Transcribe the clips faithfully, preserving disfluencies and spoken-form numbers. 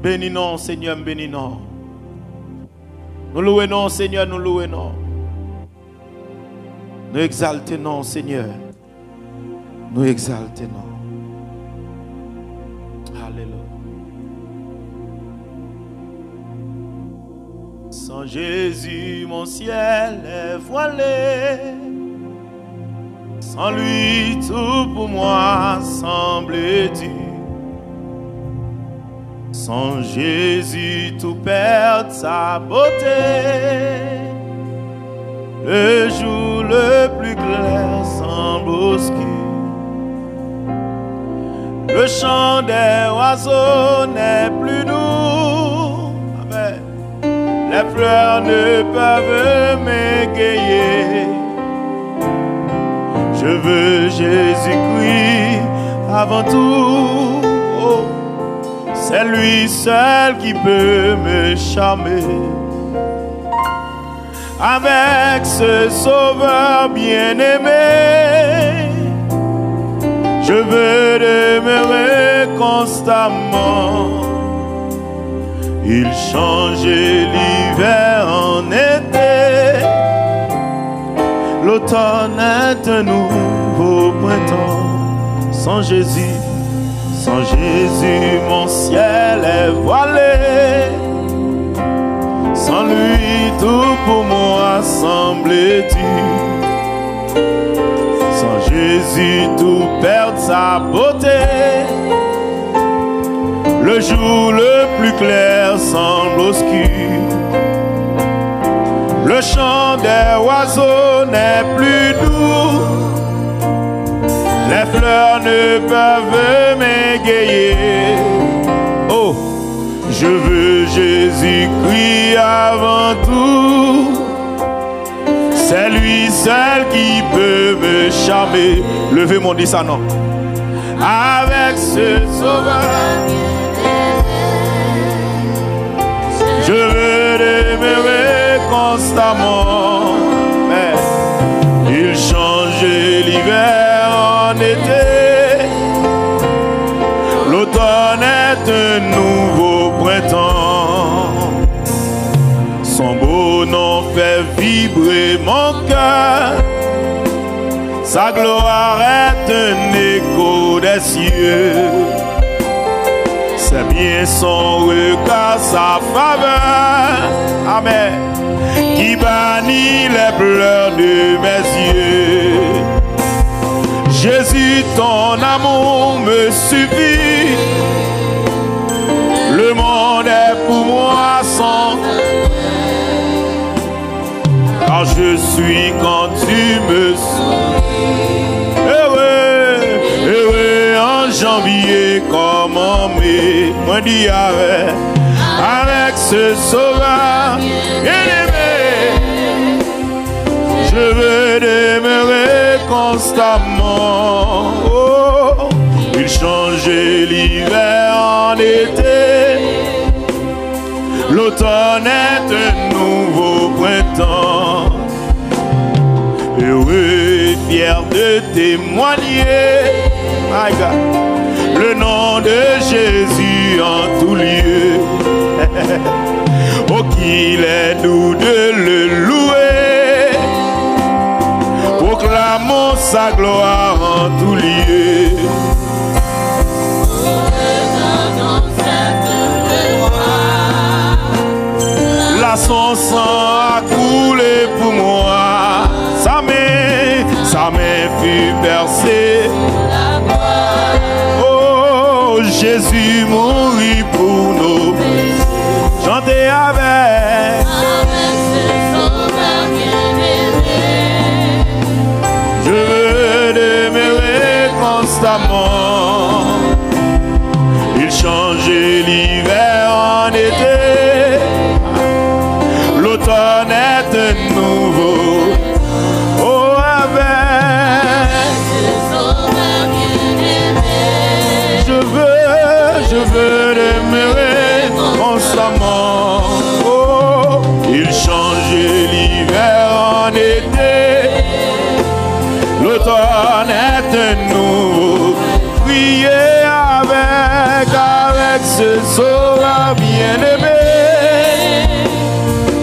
Beni non w, Senyè, m beni non w. Nou louwe non w, Senyè, nou louwe non w. Nou egzalte non w, Senyè. Nou egzalte non w. Alelouya. Sans Jésus, mon ciel est voilé. Sans lui, tout pour moi semble dur. Sans Jésus, tout perd sa beauté. Le jour le plus clair semble obscur. Le chant des oiseaux n'est plus doux. Amen. Les fleurs ne peuvent m'égayer. Je veux Jésus-Christ avant tout. Oh, c'est lui seul qui peut me charmer. Avec ce Sauveur bien-aimé, je veux demeurer constamment. Il change l'hiver en été. L'automne est un nouveau printemps. Sans Jésus, sans Jésus, mon ciel est voilé. Sans lui, tout pour moi semble dur. Sans Jésus, tout perd sa beauté. Le jour le plus clair semble obscur. Le chant des oiseaux n'est plus doux. Les fleurs ne peuvent m'égayer. Oh, je veux Jésus-Christ avant tout. C'est lui seul qui peut me charmer. Leve men w, di sa non. Avec ce Sauveur, je veux demeurer constamment. Mais il change l'hiver en été. L'automne est un nouveau printemps. Son beau nom fait vibrer mon cœur. Sa gloire est un écho des cieux. C'est bien son regard, sa faveur, amen, qui bannit les pleurs de mes yeux. Jésus, ton amour me suffit. Le monde est pour moi sans Car je suis quand tu me souris. Heureux, heureux en janvier comme en mai. Mwen di avè, avec ce Sauveur bien-aimé, je veux demeurer constamment. Oh, il change l'hiver en été. L'automne est un nouveau printemps. Heureux et fier de témoigner, my God, le nom de Jésus en tout lieu. Oh, qu'il est doux de le louer. Proclamons sa gloire en tout lieu. Là son sang a coulé pour moi. Sa men, sa men fut percée. Oh, Jésus mourit pour nous. Chantez avec. Je veux demeurer constamment. Il change l'hiver en été. L'automne est un nouveau. Oh, avec. Je veux, je veux demeurer constamment. Oh, il change l'hiver en été. L'automne est un nouveau. Priez avec, avec ce Sauveur bien-aimé,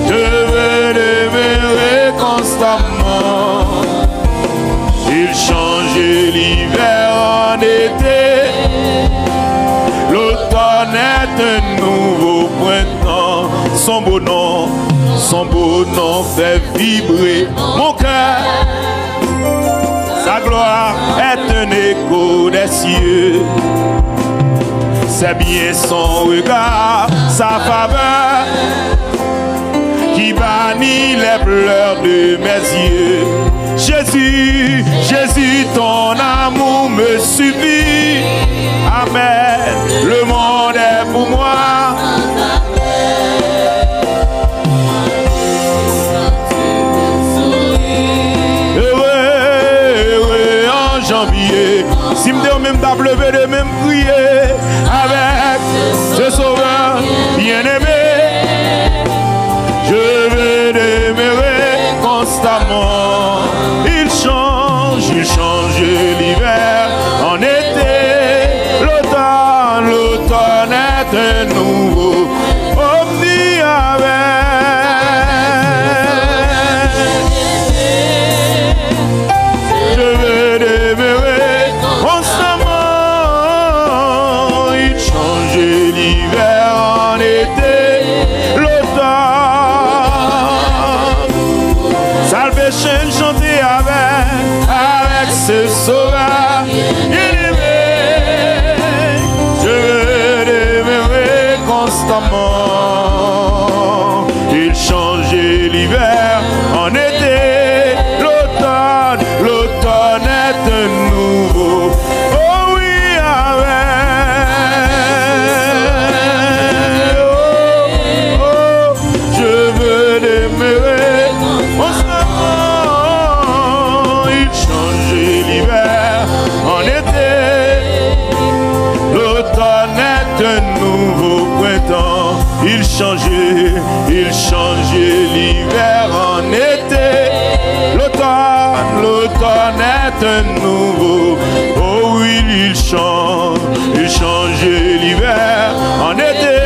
je veux demeurer constamment. Il change l'hiver en été, l'automne est un nouveau printemps. Son beau nom, son beau nom fait vibrer mon cœur. Sa gloire est un écho des cieux. C'est bien son regard, sa faveur qui bannit les pleurs de mes yeux. Jésus, Jésus, ton amour me suffit. Amen. Le monde est pour moi. Heureux, heureux en janvier. Si m te ou menm, m t ap leve de men, m kriye avec ce Sauveur bien-aimé. Je veux demeurer constamment. Il change, il change l'hiver en été. L'automne, l'automne est un nouveau. Oh, vini avec. Je veux demeurer constamment. Il change l'hiver en été, l'automne. Salvation, chanter avec, avec ce Sauveur bien-aimé. Je veux demeurer constamment. Il change l'hiver en été, l'automne, l'automne est un nouveau. Oh oui, amen. Oh, oh, je veux demeurer constamment. Il change l'hiver en été, l'automne est un nouveau printemps. Il change, il change l'hiver en été. L'automne, l'automne est un nouveau. Oh oui, il change, il change l'hiver en été.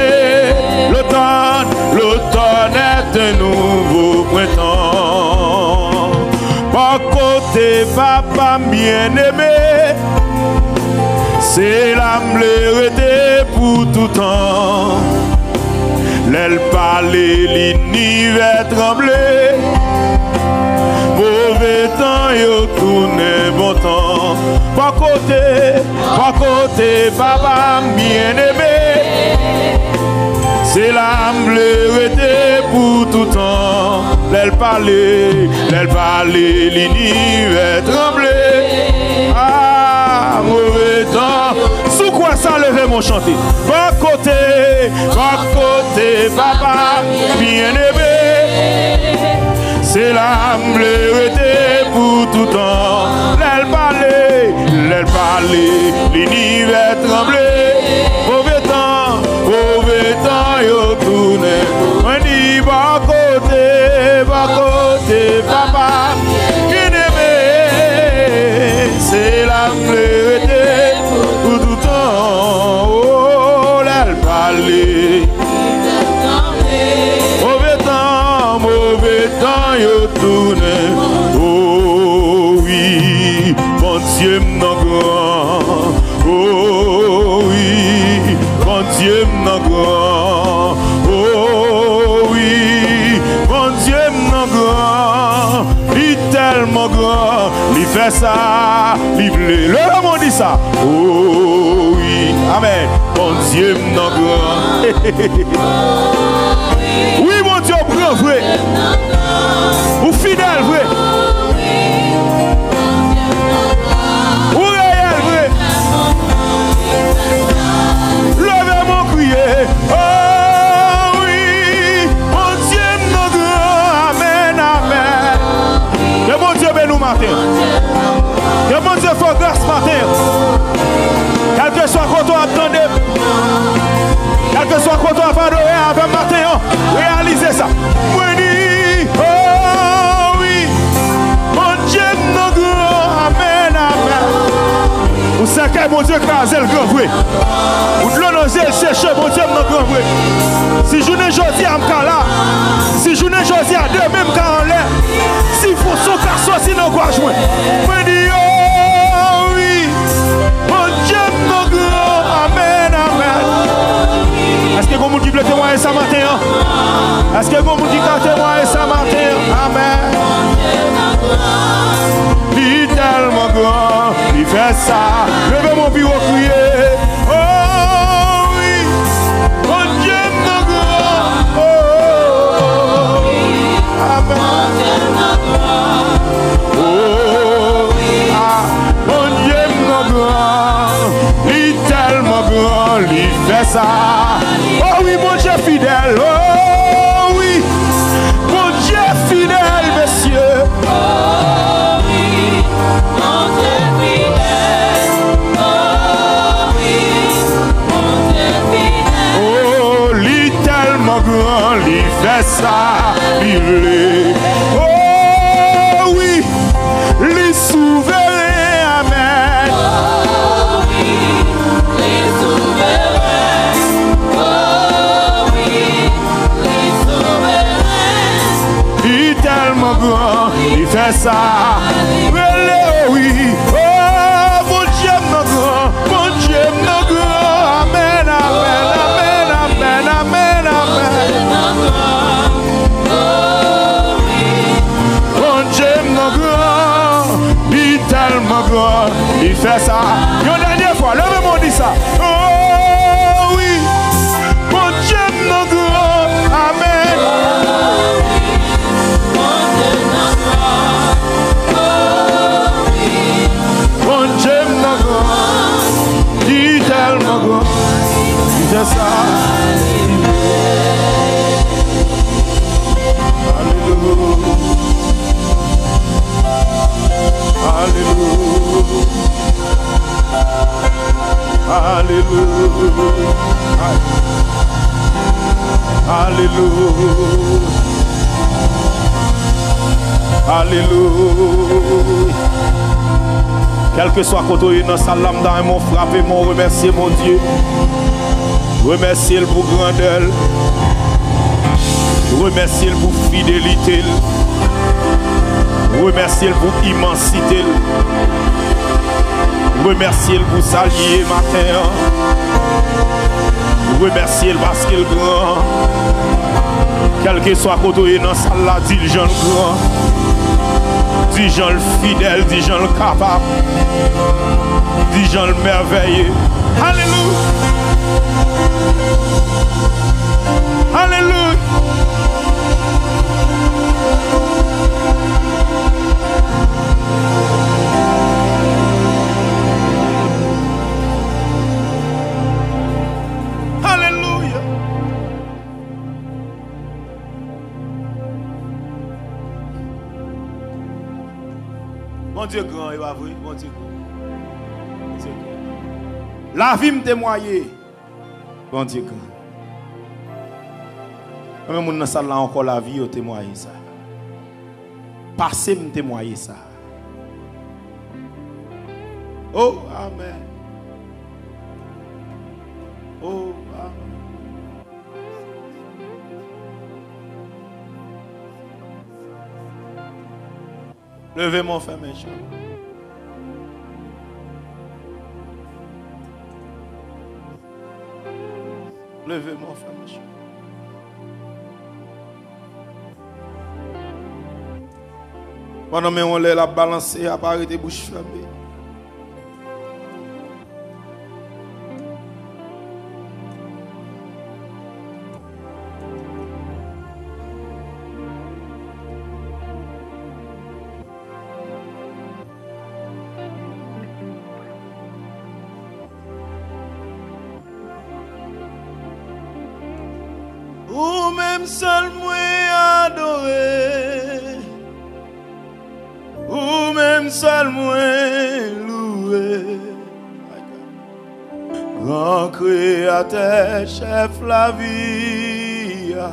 L'automne, l'automne est un nouveau printemps. Bò kote papa m byeneme, se la m vle rete pou toutan. Lè l pale, linivè tranble. Move tan yo tounen bon tan. Bò kote, bò kote papa m byeneme, se la m vle rete pou toutan. Lè l pale, lè l pale, linivè tranble. Ah, move tan. Si w kwè sa, leve men w chante. Bò kote, bò kote papa m byeneme, se la m vle rete pou toutan. Lè l pale, lè l pale, linivè tranble. Move tan, move tan yo tounen. Mwen di bò kote, bò kote papa m byeneme, se la m vle rete pou toutan. Oh, lè l pale. Move tan, move tan yo tounen. Oh wi, Bondye m nan gran. Oh wi, Bondye m nan gran. Oh wi, Bondye m nan gran. Li tèlman gran, li fè sa li vle. Leve men w di sa. Oh wi, amèn. Bondye m nan gran. Wi, Bondye w gran vre. Ou fidèl vre. Ou reyèl vre. Leve men w kriye. Oh wi, Bondye m nan gran. Amèn, amèn. Ke Bondye beni w maten. Ke Bondye fè w gras maten. Kèlkeswa kote w ap tande m, kèlkeswa kote w ap adore avè m maten an, reyalize sa. Mwen di, oh wi, Bondye m nan gran. Amèn, amèn. Ou sèke Bondye kraze l gran vre. Ou dlo nan zye l seche, Bondye m nan gran vre. Si jounen jodi a m ka la, si jounen jodi a demen m ka anlè, si fon son ka soti nan gòj mwen, mwen di yo wi, Bondye m nan gran. Amèn, amèn. Èske gon moun ki vle temwaye sa maten an? Èske gon moun ki ka temwaye sa maten an? Amèn. Li tèlman gran, li fè sa. Leve men w pi wo, kriye. Oh wi, Bondye m nan gran. Oh, amèn. Oh, ah, Bondye m nan gran. Li tèlman gran, li fè sa. Oh wi, Bondye fidèl. Oh wi, Bondye fidèl, mesye. Oh wi, Bondye fidèl. Oh wi, Bondye fidèl. Oh, li tèlman gran, li fè sa li vle. Oh wi, li souveren, amèn. Oh wi, li souveren. Oh wi, li souveren. Li tèlman gran, li fè sa. Rele, oh wi. Oh, Bondye m nan gran, Bondye m nan gran. Amèn, amèn, amèn, amèn, amèn, amèn. Bondye m nan gran, li tèlman gran, li fè sa. Yon dènye fwa, leve men w di sa. Oh wi, Bondye m nan gran. Amèn. Bondye m nan gran, li tèlman gran, li fè sa. Alelouya. Alelouya. Alelouya. Alelouya. Alelouya. Kèlkeswa kote w ye nan sal la, m ta renmen w frape men w, remèsye Bondye. Remèsye l pou grandè l. Remèsye l pou fidelite l. Remèsye l pou imansite l. Remèsye l pou sa l ye maten an. Remèsye l paske l gran. Kèlkeswa kote w ye nan sal la, di l jan l gran. Di jan l fidèl, di jan l kapab. Di jan l mèvèye. Alelouya! Alelouya! Alelouya! Bondye gran, e pa vre? Bondye gran. Bondye gran. Lavi m temwaye. Bondye gran. Konbyen moun nan sal la ankò lavi yo temwaye sa? Pase m temwaye sa. Oh, amèn. Oh, amèn. Leve men w, fèmen je w. Leve men w, fèmen je w. Pandan men w anlè l ap balanse a, pa rete bouch fèmen. Ou menm sèl mwen adore. Ou menm sèl mwen louwe. Gran Kreyatè, Chèf lavi a,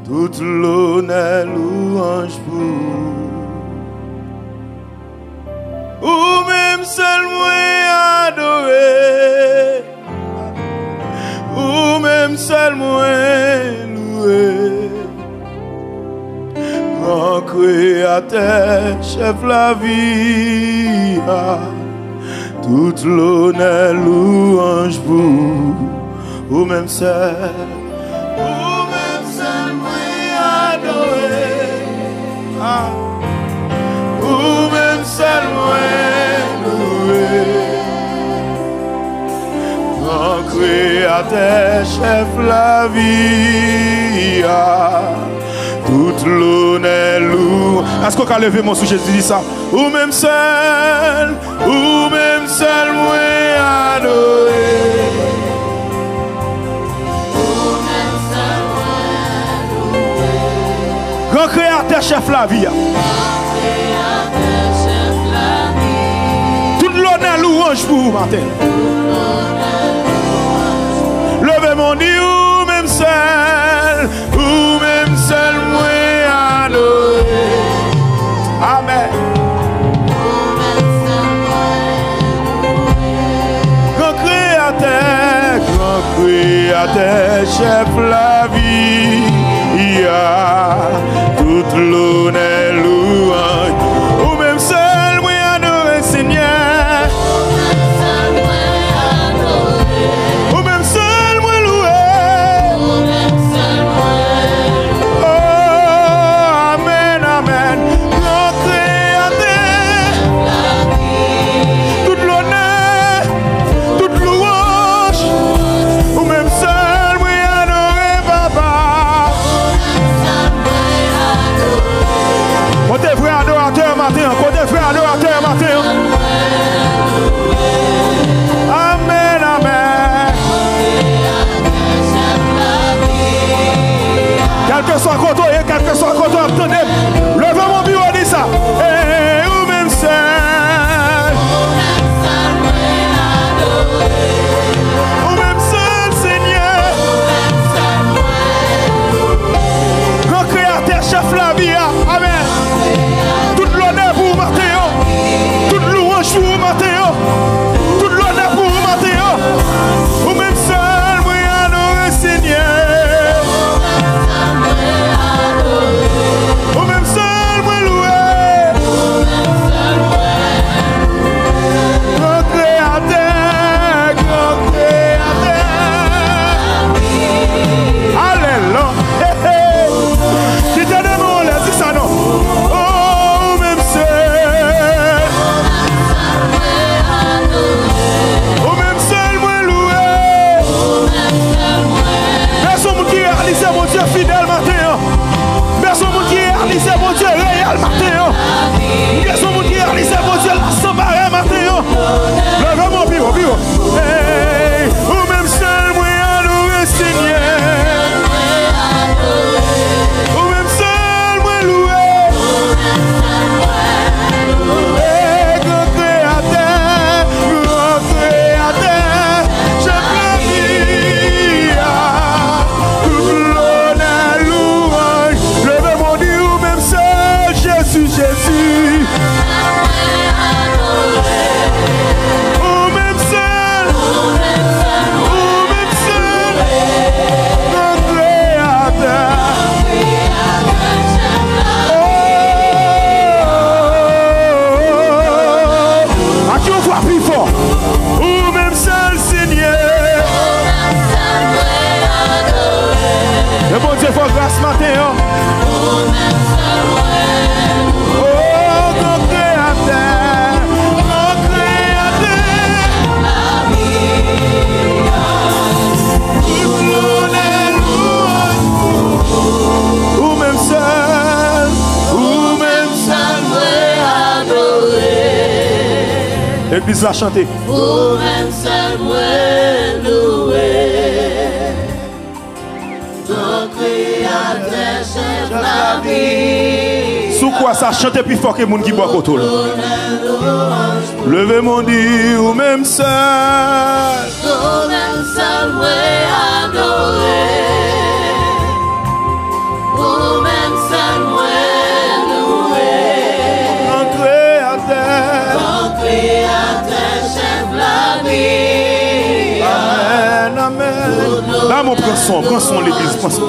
tout lonè, lwanj pou ou. Ou menm Sèl mwen adore, ou menm sèl mwen louwe. Gran Kreyatè, Chèf lavi a, tout lonè, lwanj pou ou menm sèl. Ou menm sèl mwen adore. Ah. Ou menm sèl mwen louwe. Gran Kreyatè, Chèf lavi a, tout lonè, lou. Èske w ka leve men w sou Jezi, di sa? Ou menm sèl, ou menm sèl mwen adore. Gran Kreyatè, Chèf lavi a. Tout lonè, lwanj pou ou maten. Leve men w, di ou menm sèl, ou menm sèl mwen adore. Amèn. Gran Kreyatè, Gran Kreyatè, Chèf lavi a, tout lonè, lwanj. Ou menm sèl mwen adore, Senyè. Ou menm sèl mwen louwe. Oh, amèn, amèn. Gran Kreyatè, tout lonè, tout lwanj, ou menm sèl mwen adore, papa. Kote vrè adoratè maten an? Kote vrè adoratè maten an? Amèn, amèn. Kèlkeswa kote w ye, kèlkeswa kote w ap tande m, leve men w pi wo, di sa. Hey, ou menm sèl. Ou menm sèl, Senyè. Gran Kreyatè, Chèf lavi a. Amèn. Tout lonè pou ou maten an. Tout lwanj pou ou maten an. Tout lonè pou ou maten an. Ou menm sèl mwen adore, Senyè. Ou menm sèl mwen louwe. Gran Kreyatè, Gran Kreyatè. Alelouya. Hey, hey. Kite de men w anlè, di sa non. Oh, ou menm sèl. Ou menm sèl mwen louwe. Mèsi yon moun ki reyalize Bondye fidèl maten an. Mèsi yon moun ki reyalize Bondye reyèl maten an. Mèsi yon moun ki reyalize Bondye la san parèy maten an. Leve men w pi wo, pi wo. Hey, ou menm sèl mwen adore, Senyè. Ou menm sèl mwen louwe. Hey, Gran Kreyatè, Gran Kreyatè, Chèf lavi a, tout lonè, lwanj. Leve men w, di ou menm sèl, Jezi, Jezi. Ou menm sèl. Ou menm sèl. Gran Kreyatè. Oh. Ak yon vwa pi fò. Ou menm sèl, Senyè. E Bondye fè w gras maten an. Oh, Gran Kreyatè, Gran Kreyatè. Tout lonè, lwanj pou ou. Ou menm sèl, ou menm sèl mwen adore. Legliz la chante. Ou menm sèl mwen louwe. Gran Kreyatè, Chèf lavi. Sou kwa sa, chante pi fò ke moun ki bò kote w la. Leve men w, di ou menm sèl. Ou menm sèl mwen adore. Ou menm sèl mwen louwe. Gran Kreyatè. Gran Kreyatè. Amen, pran son, pran son, legliz, pran son.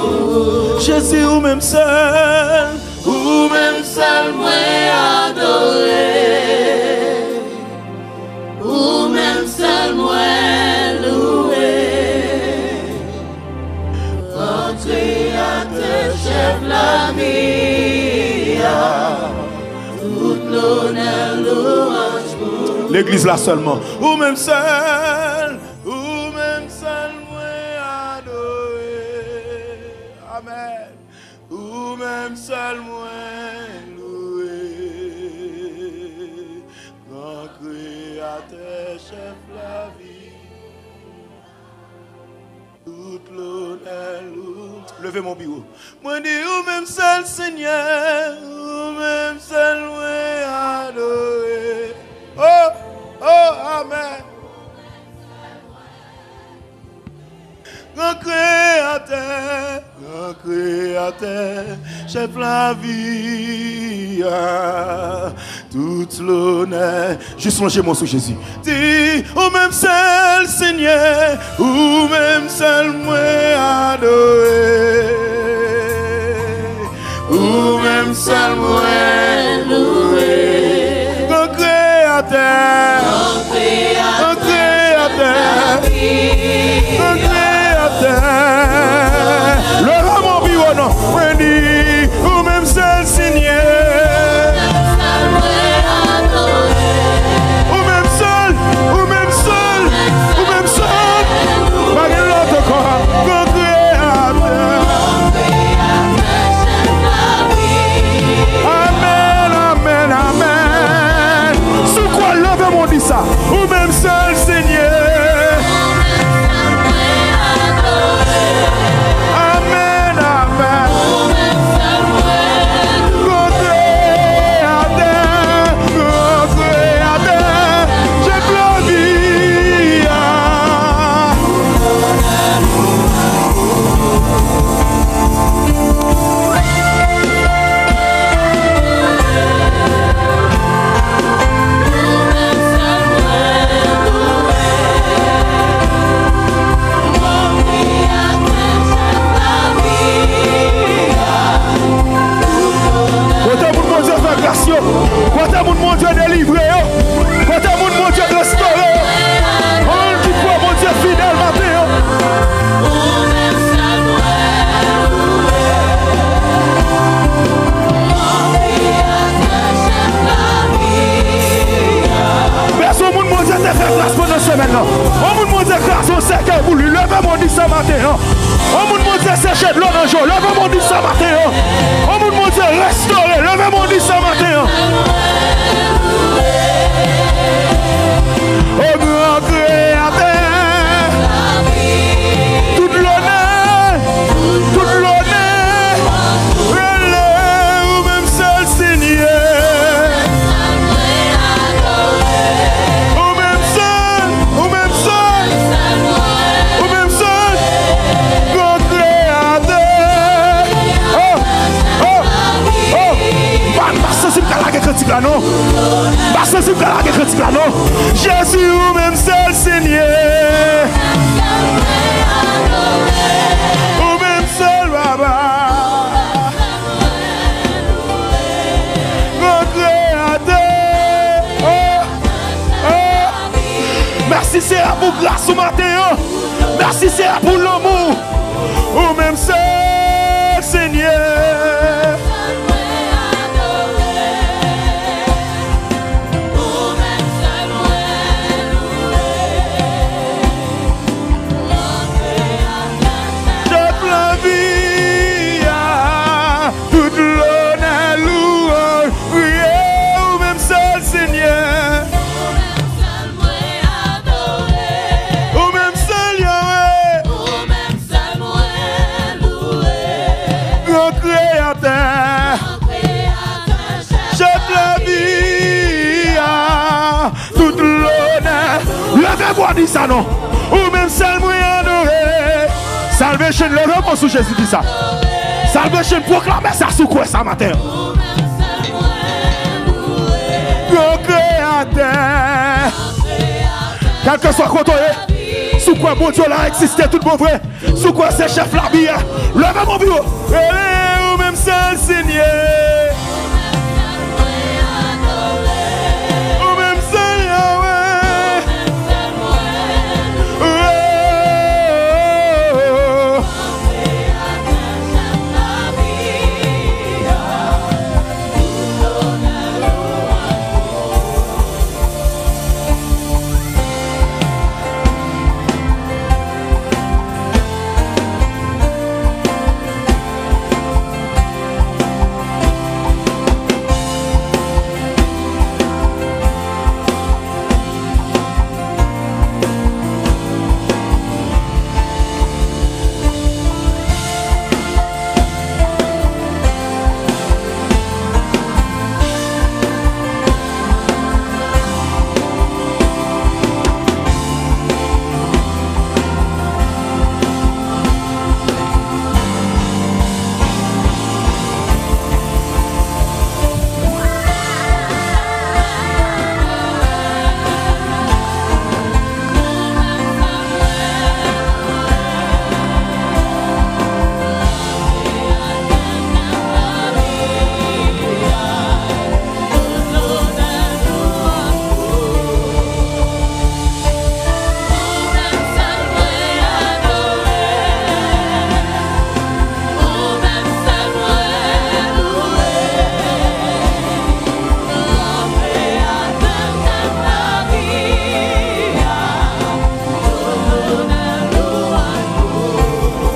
Jezi, ou menm sèl, ou menm sèl mwen adore. Ou menm sèl mwen louwe. Gran Kreyatè, chèf lavi a, tout lonè, lwanj pou ou. Legliz la sèlman. Ou menm sèl, ou menm sèl mwen adore. Amèn. Ou menm sèl mwen louwe, Gran Kreyatè, chèf lavi. Tout lonè, lou-, leve men w pi wo. Mwen di ou menm sèl Senyè, ou menm sèl mwen adore. Oh, oh, amèn. Gran Kreyatè, Gran Kreyatè, chèf lavi a, tout lonè. Jis lonje men w sou Jezi. Di, ou menm sèl Senyè, ou menm sèl mwen adore. Ou menm sèl mwen louwe. Gran Kreyatè, Gran Kreyatè, Gran Kreyatè. Leve men w pi wo non. Mwen di, ou menm sèl Senyè. Ou menm sèl, ou menm sèl, ou menm sèl. Pa gen lòt ankò. Gran Kreyatè. Amèn, amèn, amèn. Sou kwa, leve men w di sa. Ou menm sèl Senyè. Amèn, amèn. Gran Kreyatè, Gran Kreyatè, chèf lavi a. Kote moun Bondye fè gras yo? Kote moun Bondye delivre yo? Kote moun Bondye restore yo? Ann di pou Bondye fidèl maten an. Bezwen moun Bondye te fè gras pandan semèn nan. Yon moun Bondye kraze yon sèkèy pou li. Leve men w di sa maten an. Yon moun Bondye seche dlo nan je w. Leve men w di sa maten an. Yon moun Bondye restore. Leve men w di sa maten an. O Gran Kreyatè, tout lonè, tout lonè, rele ou menm sèl Senyè. Ou menm sèl, ou menm sèl, ou menm sèl, Gran Kreyatè. Oh, oh, oh. M pa, m pa santi m ka lage kantik la, non. M pa santi m ka lage kantik la, non. Jezi, ou menm sèl Senyè. Ou menm sèl Papa. Gran Kreyatè. Oh, oh. Mèsi, Seyè, pou gras ou maten an. Mèsi, Seyè, pou lanmou. Ou menm sèl Senyè. Chèf lavi a, tout lonè, louanj, priye ou menm sèl Senyè. Ou menm sèl Yahweh. Gran Kreyatè. Chèf lavi a, tout lonè. Leve vwa di sa non. Ou menm sèl mwen adore. Salvation, leve men w sou Jezi, di sa. Salvation, pwoklame sa si w kwè sa maten an. Gran Kreyatè. Kèlkeswa kote w ye, Si w kwè Bondye w la egziste tout bon vre, si w kwè se chèf lavi a, leve men w pi wo. Rele ou menm sèl Senyè. Ou menm sèl Yahweh. Oh.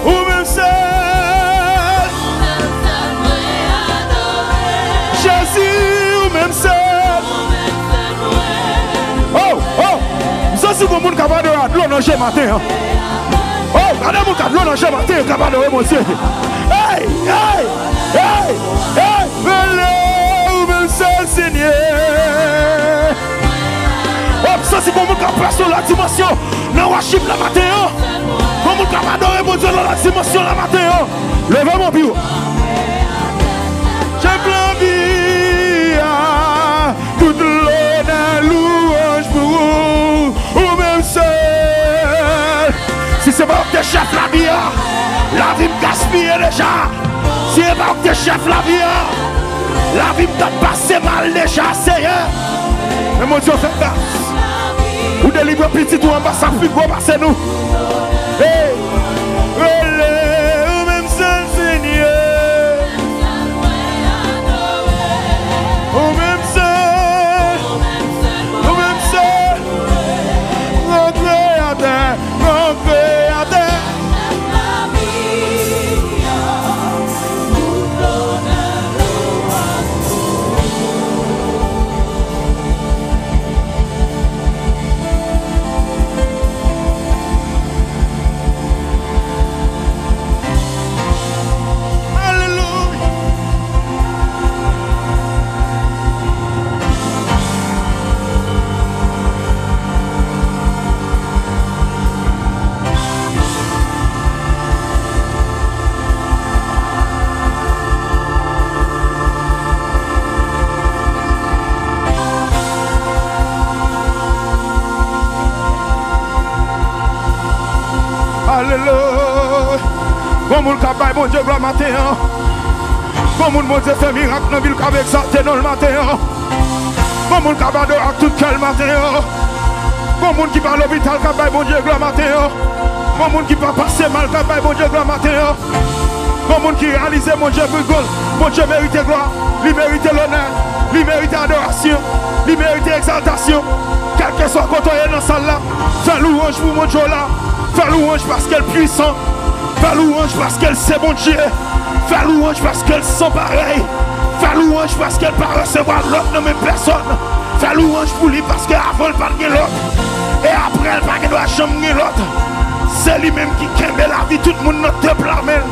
Ou menm sèl. Jezi, ou menm sèl. Oh, oh. M santi gon moun k ap adore ak dlo nan je maten an. Oh, gade moun k ap dlo nan je maten an k ap adore Bondye. Hey, hey, hey, hey. Rele ou menm sèl Senyè. Oh, m santi gon moun k ap pase yon lòt dimansyon nan worship la maten an. Gon moun k ap adore Bondye nan lòt dimansyon la maten an. Leve men w pi wo. Chèf lavi a, tout lonè, louanj pou ou, ou menm sèl. Si se pa w ki te chèf lavi a, lavi m gaspiye deja. Si se pa w ki te chèf lavi a, lavi m t ap pase mal deja, Seyè. Men Bondye fè gras. Ou delivre pitit ou anba sa k pi gwo pase nou. Hey! Rele ou menm sèl Senyè. Ou menm sèl. Ou menm sèl. Gran Kreyatè, gran Kreyatè. Alelouya. Alelouya. Gon moun k ap bay Bondye glwa maten an. Gon moun Bondye fè mirak nan vi l k ap egzalte non l maten an. Gon moun k ap adore ak tout kè l maten an. Gon moun ki pa lopital k ap bay Bondye glwa maten an. Gon moun ki pa pase mal k ap bay Bondye glwa maten an. Gon moun ki reyalize Bondye pi gwo. Bondye merite glwa. Li merite lonè. Li merite adorasyon. Li merite egzaltasyon. Kèlkeswa kote w ye nan sal la, fè louwanj pou Bondye w la. Fè louwanj paske l pwisan. Fè louwanj paske l se Bondye. Fè louwanj paske l san parèy. Fè louwanj paske l pa resevwa lòd nan men pèsòn. Fè louwanj pou li paske avan l pa t gen lòt. E apre l pa gen dwa janm gen lòt. Se li menm ki kenbe lavi tout moun nan de pla men l.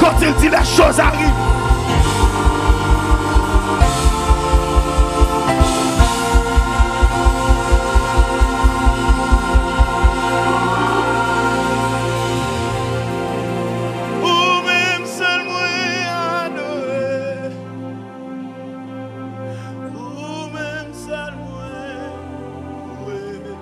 Quand il dit, les choses arrivent. Ou menm sèl mwen adore. Ou menm sèl mwen louwe.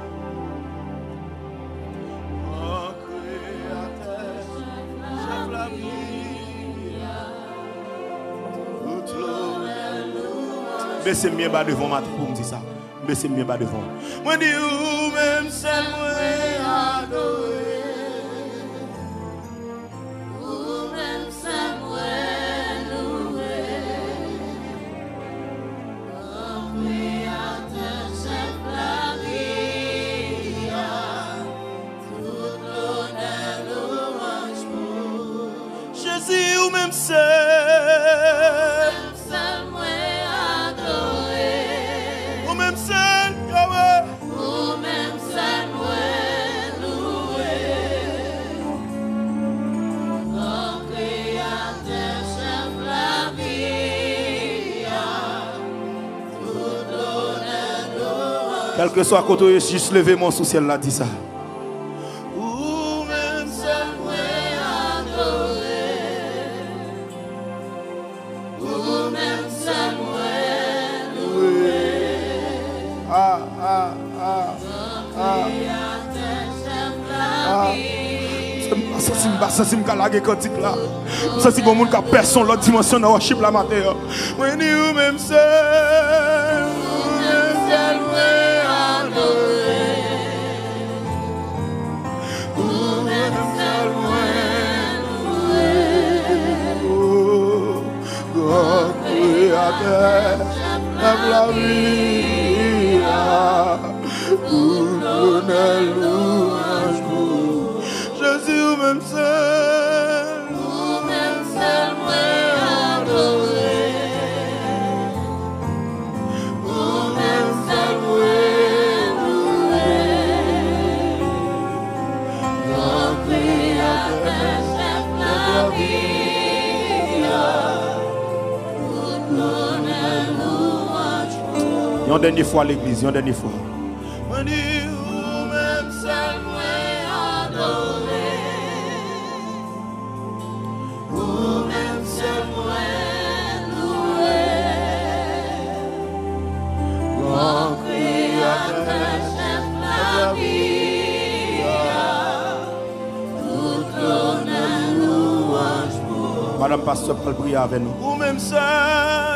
Bese m byen ba devan w maten pou m di sa. Bese m byen ba devan w. Mwen di ou menm sèl mwen adore. Ou menm sèl mwen louwe. Gran Kreyatè, Chèf lavi a, tout lonè, lwanj pou ou. Jezi, ou menm sèl. Ou menm sèl mwen adore. Ou menm sèl, Yahweh. Ou menm sèl mwen louwe. Gran Kreyatè, Chèf lavi a, tout lonè, lwanj. Kèlkeswa kote w ye, jis leve men w sou syèl la, di sa. Ou menm sèl mwen adore. Ou menm sèl mwen louwe. Ah, ah, ah, ah. Kreyatè, Chèf lavi. Ah. M pa santi, m pa santi m ka lage kantik la. M santi gon moun k ap pèse yon lòt dimansyon nan worship la maten an. Mwen di ou menm sèl, ou menm sèl mwen adore. Ou menm sèl mwen louwe. Oh, Gran Kreyatè, Chèf lavi a, tout lonè, lwanj pou ou. Jezi, ou menm sèl. Ou menm sèl mwen adore. Ou menm sèl mwen louwe. Gran Kreyatè, Chèf lavi a, tout lonè, lwanj pou ou. Yon dènye fwa, legliz, yon dènye fwa. Mwen di ou menm sèl mwen adore. Ou menm sèl mwen louwe. Gran Kreyatè, Chèf lavi a, tout lonè, lwanj pou ou. Madanm pastè pral priye avè nou. Ou menm sèl.